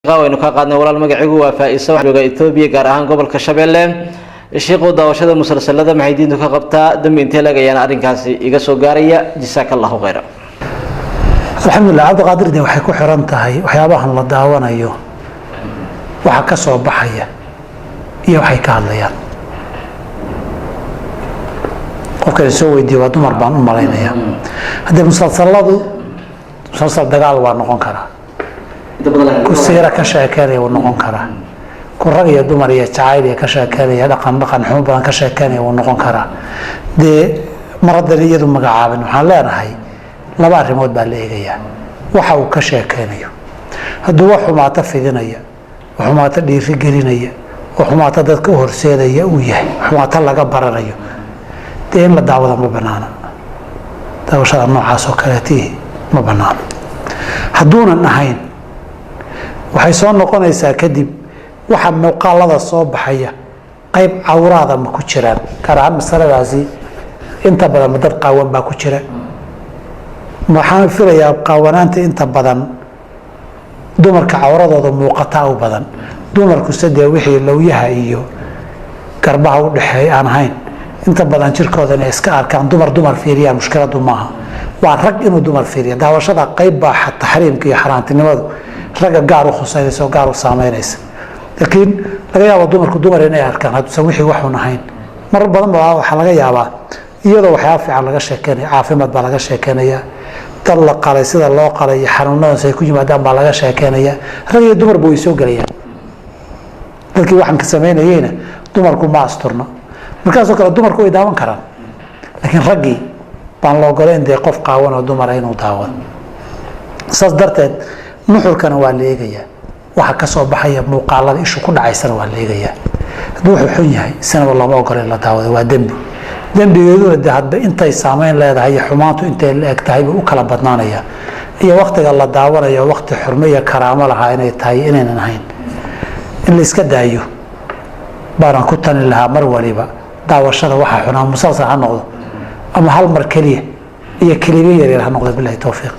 Waynu ka qaadnay, walaal. Magacigu waa Faa-isa, waxaan joogaa Etoobiya, gaar ahaan gobolka Shabeelle. Sheekhow, daawashada musalsalada maxay diintu ka qabtaa? Dambi intee lag ayaana arrinkaasi iga soo gaaraya? Jasaaka Allahu khayra. Alxamdulilah, Cabdiqaadir. De waxay ku xiran tahay waxyaabahan la daawanayo waxa ka soo baxaya iyo waxay ka hadlayaan. Qofka soo weydiiye waa dumar baan u malaynaya. Haddii musalsaladu musalsal dagaal waa noqon karaa, ku siira ka sheekeynaya wuu noqon karaa, ku rag iyo dumar iyo jacayl iyo ka sheekeynaya, dhaqan dhaqan xumo badan ka sheekeynaya wuu noqon karaa. Dee mar haddan iyadu magacaabin, waxaan leenahay laba arrimood baa la eegayaa. Waxa uu ka sheekeynayo hadduu wax xumaato fidinaya, wax xumaato dhiiri gelinaya, oo xumaato dadka u horseedaya uu yahay, xumaato laga baranayo, dee in la daawada ma banaana. Daawashada noocaas oo kaleetii ma banaano. Hadduunan ahayn, waxay soo noqonaysaa kadib waxa muuqaalada soo baxaya qayb cawraada ma ku jiraan? Gaar ahaan masaladaasi inta badan ma dad qaawan baa ku jira? Waxaan filayaa qaawanaanta inta badan dumarka cawradooda muuqataa u badan. Dumarku sadee wixii lowyaha iyo garbaha u dhexeeya aan ahayn, inta badan jirkooda inay iska arkaan, dumar dumar fiiriyaan mushkiladu maaha, waa rag inuu dumar fiiriya. Daawashada qayb baa taxriimka iyo xaaraantinimadu ragga gaar u khuseynaysa oo gaar u saameynaysa, laakiin laga yaabo dumarku dumar inay arkaan hadduusan wixii waxun ahayn. Marar badan ba waxaa laga yaabaa iyadoo waxyaaba fiican laga sheekeynaya, caafimaad baa laga sheekeynaya, dad la qalay sida loo qalay iyo xanuunadaas ay ku yimaadaan baa laga sheekeynaya. Rag iyo dumarba way soo gelayaan. Dadkii waxaan ka samaynayeyna dumarku ma asturno. Markaasoo kale dumarku way daawan karaan, laakiin raggii baan la ogoleyn dee qof qaawan oo dumara inuu daawado. Saas darteed nuxurkana waa la eegayaa, waxa ka soo baxaya muuqaalada ishu ku dhacaysana waa la eegayaa. Hadduu wuxuu xun yahay, sinaba looma ogola in la daawado, waa dembi. Dembigeeduna de hadba intay saameyn leedahay iyo xumaantu intay la eg tahay buu u kala badnaanaya, iyo waktiga la daawanayo wakti xurmo iyo karaamo lahaa inay tahay inaynan ahayn. In la iska daayo baanaan ku talin lahaa mar waliba daawashada waxaa xunaa, musalsal ha noqdo ama hal mar keliya iyo keliba yaryar ha noqdo. Bilahi towfiiq.